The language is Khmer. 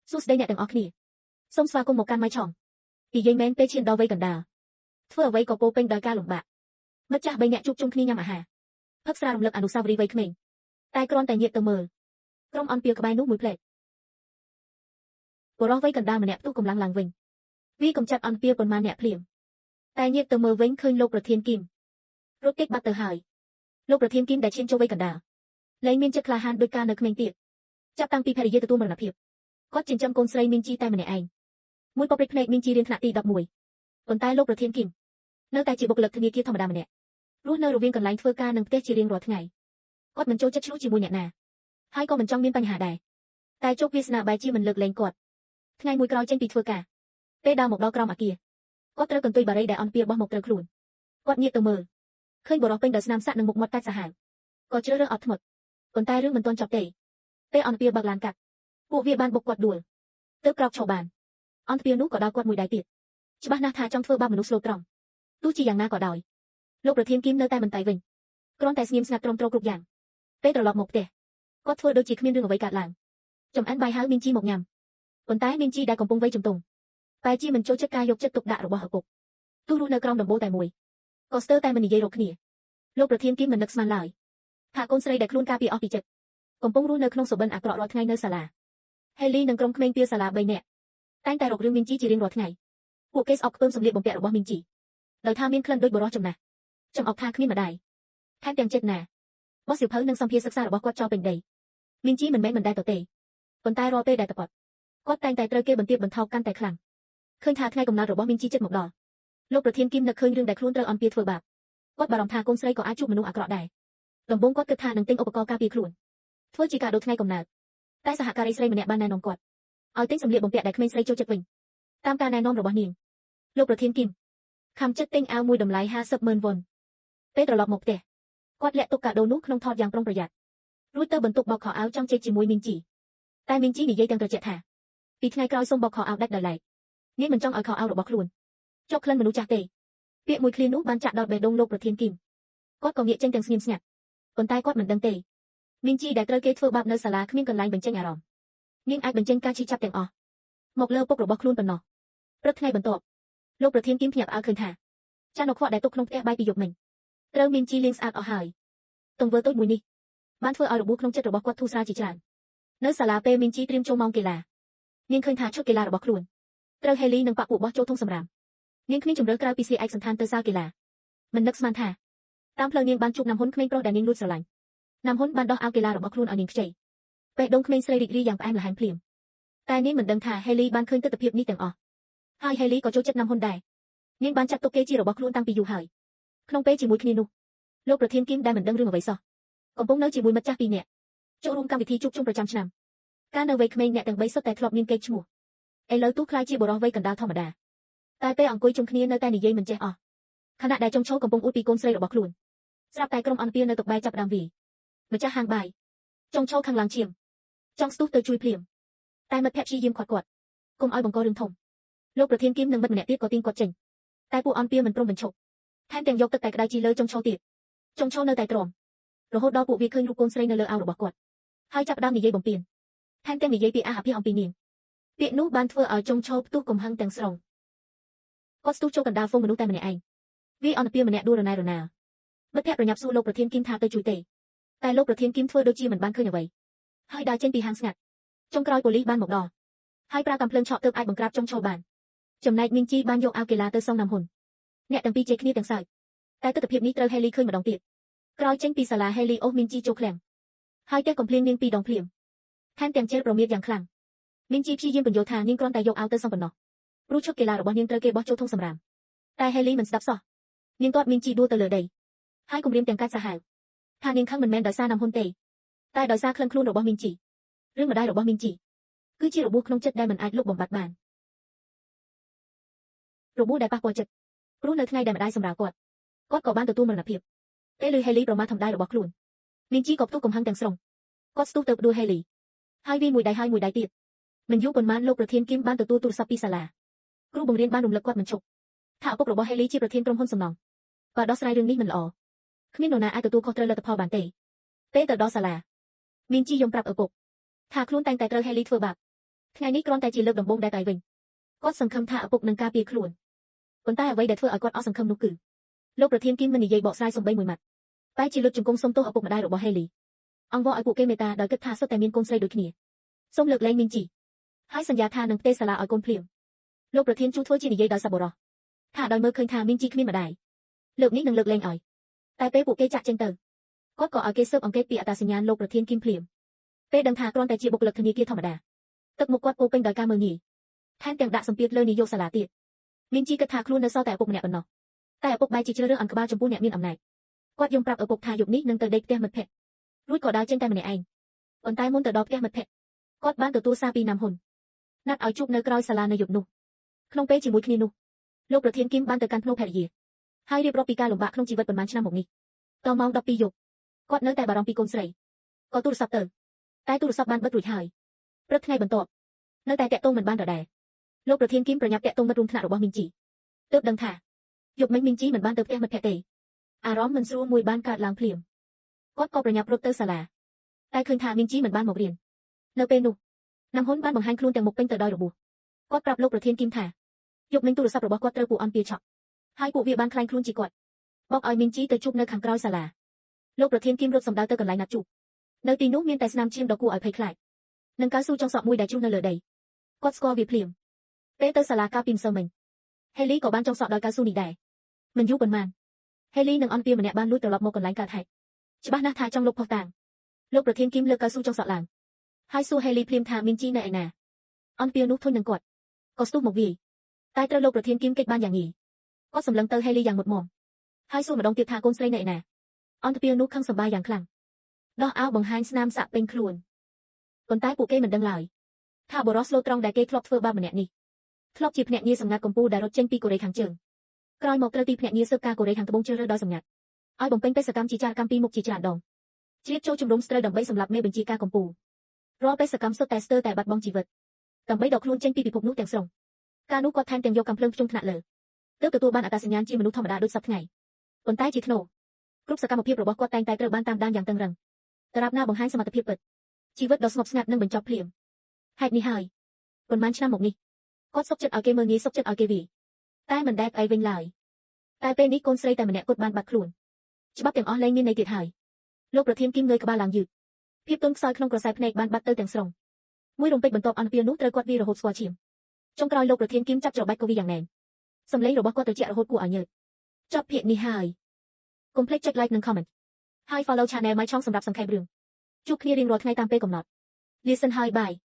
សួស្តីអ្នកទាំងអស់គ្នាសូមស្វាគមន៍មកកាន់ម៉ៃឆងនិយាយមែនពេលឈានដល់វ័យកណ្ដាលធ្វើអ្វីក៏ពោពេញដោយការលំបាកមិត្តចាស់បីអ្នកជួបជុំគ្នាញ៉ាំអាហារផឹកស្រារំលឹកអនុស្សាវរីយ៍វ័យក្មេងតែគ្រាន់តែញាតទៅមើលក្រុមអន់ពៀក្បែរនោះមួយផ្លែតបុរសវ័យកណ្ដាលម្នាក់ផ្ទុះកម្លាំងឡើងវិញវាកំចាត់អន់ពៀប៉ុន្មានអ្នកភ្លាមតែញាតទៅមើលវិញឃើញលោកប្រធានគឹមរត់គេចបាត់ទៅហើយលោកប្រធានគឹមដែលឈានចូលវ័យកណ្ដាលលែងមានចិត្តក្លាហានដោយការនៅក្មេងទៀតចាប់តាំងពីភរិយាទទួលមរណភាពគាត់ចិញ្ចឹមកូនស្រីមីងជីតែម្នាក់ឯងមួយពព្រិចភ្នែកមីងជីរៀនថ្នាក់ទី11ប៉ុន្តែលោកប្រធានគឹមនៅតែជាបុគ្គលិកធនាគារធម្មតាម្នាក់រស់នៅរវាងកន្លែងធ្វើការនិងផ្ទះជារៀងរាល់ថ្ងៃគាត់មិនចូលចិត្តឆ្លោះជាមួយអ្នកណាហើយក៏មិនចង់មានបញ្ហាដែរតែជោគវាសនាបែរជាមិនលើកលែងគាត់ថ្ងៃមួយក្រោយចេញពីធ្វើការពេលដើរមកដល់ក្រោមអគារគាត់ត្រូវកន្ទុយបារីដែលអន់ពៀបោះមកត្រូវខ្លួនគាត់ងាកទៅមើលឃើញបុរសពេញដោយស្នាមសាក់និងមុខមាត់កាច់សាហាវក៏ជ្រើសរើសអត់ធ្មត់ប៉ុន្តែរឿងមិនទាន់ចប់ទេពេលអន់ពៀបើកឡានកាត់ពួកវាបានបុកគាត់ដួលទើបក្រោកឈរបានអន់ពៀនោះក៏ដល់គាត់មួយដៃទៀតច្បាស់ណាស់ថាចង់ធ្វើបាបមនុស្សស្លូតត្រង់ទោះជាយ៉ាងណាក៏ដោយលោកប្រធានគឹមនៅតែមិនតៃវិញគ្រាន់តែស្ងៀមស្ងាត់ទ្រាំទ្រគ្រប់យ៉ាងពេលត្រឡប់មកផ្ទះគាត់ធ្វើដូចជាគ្មានរឿងអ្វីកើតឡើងចំអិនបាយហើយមីងជីមកញ៉ាំប៉ុន្តែមីងជីដែលកំពុងវ័យជំទង់តែជាមិនចូលចិត្តការយកចិត្តទុកដាក់របស់ឪពុកទោះរស់នៅក្រោមដំបូលតែមួយក៏ស្ទើរតែមិននិយាយរកគ្នាលោកប្រធានគឹមមិននឹកស្មានឡើយថាកូនស្រីដែលខ្លួនការពារអស់ពីចិត្តកំពុងរស់នៅក្នុងសុបិនអាក្រក់រាល់ថ្ងៃនៅសាលាហេលីនិងក្រុមក្មេងពីសាលា3នាក់តែងតែរករឿងមីងជីជារៀងរាល់ថ្ងៃពួកគេស្អប់ខ្ពើមសម្លៀកបំពាក់របស់មីងជីដោយថាមានក្លិនដូចបុរសចំណាស់ចំអកថាគ្មានម្ដាយថែមទាំងចិត្តណាបោះសៀវភៅនិងសម្ភារសិក្សារបស់គាត់ចោលពេញដីមីងជីមិនមែនមិនដែលទៅទេប៉ុន្តែរាល់ពេលដែលតគាត់គាត់តែងតែត្រូវគេបន្ទាបបន្ថោកកាន់តែខ្លាំងឃើញថាថ្ងៃកំណើតរបស់មីងជីចិត្តមកដល់លោកប្រធានគឹមនឹកឃើញរឿងដែលខ្លួនត្រូវអន់ពៀធ្វើបាបគាត់បារម្ភថាកូនស្រីក៏អាចជួបមនុស្សអាក្រក់ដែរដំបូងគាត់គិតថានឹងទិញឧបករណ៍ការពារខ្លួនធ្វើជាកាដូថ្ងៃកំណើតតែសហការីស្រីម្នាក់បានណែនាំគាត់ឲ្យទិញសម្លៀកបំពាក់ដែលក្មេងស្រីចូលចិត្តវិញតាមការណែនាំរបស់នាងលោកប្រធានគឹមខំចិត្តទិញអាវមួយតម្លៃ50ម៉ឺនវ៉ុនពេលត្រឡប់មកផ្ទះគាត់លាក់ទុកកាដូនោះក្នុងថតយ៉ាងប្រុងប្រយ័ត្នរួចទៅបន្ទប់បោកខោអាវចង់ជែកជាមួយមីងជីតែមីងជីនិយាយទាំងត្រជាក់ថាពីថ្ងៃក្រោយសូមបោកខោអាវដាច់ដោយឡែកនាងមិនចង់ឲ្យខោអាវរបស់ខ្លួនជាប់ក្លិនមនុស្សចាស់ទេពាក្យមួយឃ្លានោះបានចាក់ដល់បេះដូងលោកប្រធានគឹមគាត់ក៏ងាកចេញទាំងស្ងៀមស្ងាត់ប៉ុន្តែគាត់មិនដឹងទេមីងជីដែលត្រូវគេធ្វើបាបនៅសាលាគ្មានកន្លែងបញ្ចេញអារម្មណ៍នាងអាចបញ្ចេញការឈឺចាប់ទាំងអស់មកលើពុករបស់ខ្លួនប៉ុណ្ណោះព្រឹកថ្ងៃបន្ទាប់លោកប្រធានគឹមភ្ញាក់ផ្អើលឃើញថាចានអខ្វក់ដែលទុកក្នុងផ្ទះបាយពីយប់មិញត្រូវមីងជីលាងស្អាតអស់ហើយទង្វើតូចមួយនេះបានធ្វើឲ្យរបួសក្នុងចិត្តរបស់គាត់ធូរស្រាលជាច្រើននៅសាលាពេលមីងជីត្រៀមចូលម៉ោងកីឡានាងឃើញថាឈុតកីឡារបស់ខ្លួនត្រូវហេលីនិងប៉ាពួកបោះចូលធុងសម្រាមនាងគ្មានជម្រើសក្រៅពីស្លៀកឯកសណ្ឋានទៅសាលកីឡាមិននឹកស្មានថាតាមផ្លូវនាងបានជួបណាំហ៊ុនក្មេងប្រុសដែលនាងលួចស្រឡាញ់ណាំហ៊ុនបានដោះអាវកីឡារបស់ខ្លួនឲ្យនាងខ្ចីបេះដូងក្មេងស្រីរីករាយយ៉ាងផ្អែមល្ហែមភ្លាមតែនាងមិនដឹងថាហេលីបានឃើញទិដ្ឋភាពនេះទាំងអស់ហើយហេលីក៏ចូលចិត្តណាំហ៊ុនដែរនាងបានចាត់ទុកគេជារបស់ខ្លួនតាំងពីយូរហើយក្នុងពេលជាមួយគ្នានោះលោកប្រធានគឹមដែលមិនដឹងរឿងអ្វីសោះកំពុងនៅជាមួយមិត្តចាស់ពីរនាក់ចូលរួមកម្មវិធីជួបជុំប្រចាំឆ្នាំកាលនៅវ័យក្មេងអ្នកទាំងបីសុទ្ធតែធ្លាប់មានកេរ្តិ៍ឈ្មោះឥឡូវទោះក្លាយជាបុរសវ័យកណ្ដាលធម្មតាតែពេលអង្គុយជុំគ្នានៅតែនិយាយមិនចេះអស់ខណៈដែលចុងឈោកំពុងអួតពីកូនស្រីរបស់ខ្លួនស្រាប់តែក្រុមអន់ពៀនៅតុបែចាប់ដើមវីម្ចាស់ហាងបាយចុងឈោខាងឡើងឈាមចង់ស្ទុះទៅជួយភ្លាមតែមិត្តភក្តិព្យាយាមខាត់គាត់កុំឲ្យបង្ករឿងធំលោកប្រធានគឹមនិងមិត្តម្នាក់ទៀតក៏ទាញគាត់ចេញតែពួកអន់ពៀមិនព្រមបញ្ឈប់ថែមទាំងយកទឹកតែក្តៅជីលើចុងឈោទៀតចុងឈោនៅតែទ្រាំរហូតដល់ពួកវាឃើញរូបកូនស្រីនៅលើអាវរបស់គាត់ហើយចាប់ផ្ដើមនិយាយបំពេញថែមទាំងនិយាយពីអាហារអំពីនាងពាក្យនោះបានធ្វើឲ្យចុងឈោផ្ទុះកំហឹងទាំងស្រុងគាត់ស្ទុះចូលកណ្ដាលហ្វូងមនុស្សតែម្នាក់ឯងវាអន់ពៀម្នាក់ដួលរណែរណាលមិត្តភក្តិប្រញាប់សួរលោកប្រធានគឹមថាទៅជួយទេតែលោកប្រធានគឹមធ្វើដូចជាមិនបានឃើញអ្វីហើយដើរចេញពីហាងស្ងាត់ចុងក្រោយប៉ូលីសបានមកដល់ហើយប្រើកាំភ្លើងឆក់ទើបអាចបង្ក្រាបចុងឈោបានចំណែកមីងជីបានយកអាវកីឡាទៅសងណាំហ៊ុនអ្នកទាំងពីរជេរគ្នាទាំងសើចតែទិដ្ឋភាពនេះត្រូវហេលីឃើញម្ដងទៀតក្រោយចេញពីសាលាហេលីអូសមីងជីចូលឃ្លាំងហើយទះកំភ្លៀងនាងពីរដងភ្លាមថែមទាំងជេរប្រមាថយ៉ាងខ្លាំងមីងជីព្យាយាមពន្យល់ថានាងគ្រាន់តែយកអាវទៅសងប៉ុណ្ណោះព្រោះឈុតកីឡារបស់នាងត្រូវគេបោះចូលធុងសម្រាមតែហេលីមិនស្ដាប់សោះនាងទាត់មីងជីដួលទៅលើដីហើយគំរាមទាំងកាច់សាហាវថានាងខឹងមិនមែនដោយសារណាំហ៊ុនទេតែដោយសារក្លិនខ្លួនរបស់មីងជីរឿងម្ដាយរបស់មីងជីគឺជារបួសក្នុងចិត្តដែលមិនអាចលុបបំបាត់បានរបួសដែលប៉ះពាល់ចិត្តព្រោះនៅថ្ងៃដែលម្ដាយសម្រាលគាត់គាត់ក៏បានទទួលមរណភាពពេលឮហេលីប្រមាថធំដៃរបស់ខ្លួនមីងជីក៏ផ្ទុះកំហឹងទាំងស្រុងគាត់ស្ទុះទៅផ្ដួលហេលីហើយវាមួយដៃហើយមួយដៃទៀតមិនយូរប៉ុន្មានលោកប្រធានគឹមបានទទួលទូរស័ព្ទពីសាលាគ្រូបង្រៀនបានរំលឹកគាត់មិនឈប់ថាឪពុករបស់ហេលីជាប្រធានក្រុមហ៊ុនសំណង់បើដោះស្រាយរឿងនេះមិនល្អគ្មាននរណាអាចទទួលខុសត្រូវលទ្ធផលបានទេពេលទៅដល់សាលាមីងជីយំប្រាប់ឪពុក ថាខ្លួនតែងតែត្រូវហេលីធ្វើបាប ថ្ងៃនេះគ្រាន់តែជាលើកដំបូងដែរតែវិញគាត់សង្ឃឹមថាឪពុកនឹងការពារខ្លួនប៉ុន្តែអ្វីដែលធ្វើឲ្យគាត់អស់សង្ឃឹមនោះគឺលោកប្រធានគីមមិននិយាយបកស្រាយសំបីមួយម៉ាត់តែជាលុតជង្គង់សុំទោសឪពុកម្ដាយរបស់ហេលីអង្វរឲ្យពួកគេមេត្តាដោយគិតថាសុទ្ធតែមានកូនស្រីដូចគ្នាសូមលើកលែងមីងជីហើយសន្យាថានឹងផ្ទេរសាលាឲ្យកូនភ្លាមលោកប្រធានជួធ្វើជានិយាយដោយសប្បុរសថាដោយមើលឃើញថាមីងជីគ្មានម្ដាយលើកនេះនឹងលើកលែងឲ្យតែពេលពួកគេចាក់ចេញទៅគាត់ក៏ឲ្យគេស៊ើបអង្កេតពីអត្តសញ្ញាណលោកប្រធានគីមភ្លាមពេលដឹងថាគ្រាន់តែជាបុគ្គលិកធនាគារធម្មតាទឹកមុខគាត់ពោពេញដោយការមើលងាយថែមទាំងដាក់សម្ពាធលើនាយកសាលាទៀតមីងជីគិតថាខ្លួននៅសល់តែឪពុកម្នាក់ប៉ុណ្ណោះតែឪពុកបែរជាជ្រើសរើសអន់ក្បាលចំពោះអ្នកមានអំណាចគាត់យំប្រាប់ឪពុកថាយប់នេះនឹងទៅដេកផ្ទះមិត្តភក្តិរួចក៏ដើរចេញតែម្នាក់ឯងប៉ុន្តែមុនទៅដល់ផ្ទះមិត្តភក្តិគាត់បានទទួលសារពីណាំហ៊ុនណាត់ឲ្យជួបនៅក្រោយសាលានៅយប់នោះក្នុងពេលជាមួយគ្នានោះលោកប្រធានគីមបានទៅកាន់ភ្នូភរិយាហើយរៀបរាប់ពីការលំបាកក្នុងជីវិតប៉ុន្មានឆ្នាំមកនេះតម៉ោង12យប់គាត់នៅតែបារម្ភពីកូនស្រីក៏ទូរស័ព្ទទៅតែទូរស័ព្ទបានបិទរួចហើយព្រឹកថ្ងៃបន្ទាប់នៅតែតាក់ទងមិនបានដដែលលោកប្រធានគីមប្រញាប់តាក់ទងមិត្តរួមថ្នាក់របស់មីងជីទើបដឹងថាយប់មិញមីងជីមិនបានទៅផ្ទះមិត្តភក្តិទេអារម្មណ៍មិនស្រួលមួយបានកើតឡើងភ្លាមគាត់ក៏ប្រញាប់រត់ទៅសាលាតែឃើញថាមីងជីមិនបានមករៀននៅពេលនោះណាំហ៊ុនបានបង្ហាញខ្លួនទាំងមុខពេញទៅដោយរបួសគាត់ប្រាប់លោកប្រធានគីមថាយប់មិញទូរស័ព្ទរបស់គាត់ត្រូវពួកអន់ពៀឆក់ហើយពួកវាបានក្លែងខ្លួនជាគាត់បោកឲ្យមីងជីទៅជួបនៅខាងក្រោយសាលាលោកប្រធានគីមរត់សម្ដៅទៅកន្លែងណាត់ជួបនៅទីនោះមានតែស្នាមឈាមដ៏គួរឲ្យភ័យខ្លាចនិងកៅស៊ូចុងសក់មួយដែលជ្រុះនៅលើដីគាត់ស្គាល់វាភ្លាមពេលទៅសាលាកាលពីម្សិលមិញហេលីក៏បានចុងសក់ដោយកៅស៊ូនេះដែរមិនយូរប៉ុន្មានហេលីនិងអន់ពៀម្នាក់បានលួចត្រឡប់មកកន្លែងកើតហេតុច្បាស់ណាស់ថាចង់លុបភស្តុតាងលោកប្រធានគីមលើកកៅស៊ូចុងសក់ឡើងហើយសួរហេលីភ្លាមថាមីងជីនៅឯណាអន់ពៀនោះធុញនឹងគាត់ក៏ស្ទុះមកវាយតែត្រូវលោកប្រធានគីមគេចបានយ៉ាងងាយគាត់សម្លឹងទៅហេលីយ៉ាងមុតមមហើយសួរម្ដងទៀតថាកូនស្រីនៅឯណាអន់ពៀនោះខឹងសម្បាយ៉ាងខ្លាំងដោះអាវបង្ហាញស្នាមសាក់ពេញខ្លួនប៉ុន្តែពួកគេមិនដឹងឡើយថាបុរសស្លូតត្រង់ដែលគេធ្លាប់ធ្វើបាបម្នាក់នេះធ្លាប់ជាភ្នាក់ងារសម្ងាត់កម្ពុជាដែលរត់ចេញពីកូរ៉េខាងជើងក្រោយមកត្រូវទីភ្នាក់ងារស៊ើបការកូរ៉េខាងត្បូងជ្រើសរើសដោយសម្ងាត់ឲ្យបំពេញបេសកកម្មជាចារកម្មពីមុខជាច្រើនដងជ្រៀតចូលជំរុំស្ត្រូវដើម្បីសម្លាប់មេបញ្ជាការកម្ពុជារាល់បេសកកម្មសុទ្ធតែស្ទើរតែបាត់បង់ជីវិតដើម្បីដកខ្លួនចេញពីពិភពនោះទាំងស្រុងកាលនោះគាត់ថែមទាំងយកកាំភ្លើងភ្ជុំថ្នាក់លើទើបទទួលបានអត្តសញ្ញាណជាមនុស្សធម្មតាដូចសព្វថ្ងៃប៉ុន្តែជាធ្នូគ្រប់សកម្មភាពរបស់គាត់តែងតែត្រូវបានតាមដានយ៉ាងតឹងរឹងដរាបណាបង្ហាញសមត្ថភាពពិតជីវិតដ៏ស្ងប់ស្ងាត់នឹងបញ្ចប់ភ្លាមហេតុនេះហើយប៉ុន្មានឆ្នាំមកនេះគាត់សុខចិត្តឲ្យគេមើលងាយសុខចិត្តឲ្យគេវាយតែមិនដែលផ្អែកវិញឡើយតែពេលនេះកូនស្រីតែម្នាក់គាត់បានបាត់ខ្លួនច្បាប់ទាំងអស់លែងមានន័យទៀតហើយលោកប្រធានគីមងើយក្បាលឡើងយឺតភាពទន់ខ្សោយក្នុងក្រសែភ្នែកបានបាត់ទៅទាំងស្រុងមួយរំពេចបន្ទាប់អន់ពៀនោះត្រូវគាត់វាយរហូតស្គាល់ឈាមចុងក្រោយលោកប្រធានគីមចាប់ច្របាច់កវីយ៉ាងណែនសម្លេងរបស់គាត់ត្រជាក់រហូតគួរឲ្យញើតចប់ភាគនេះហើយកុំភ្លេចចុច like និង comment ហើយ follow channel ម៉ៃឆောងសម្រាប់សង្ខេបរឿងជួបគ្នារៀងរាល់ថ្ងៃតាមពេលកំណត់លាសិនហើយបាយ។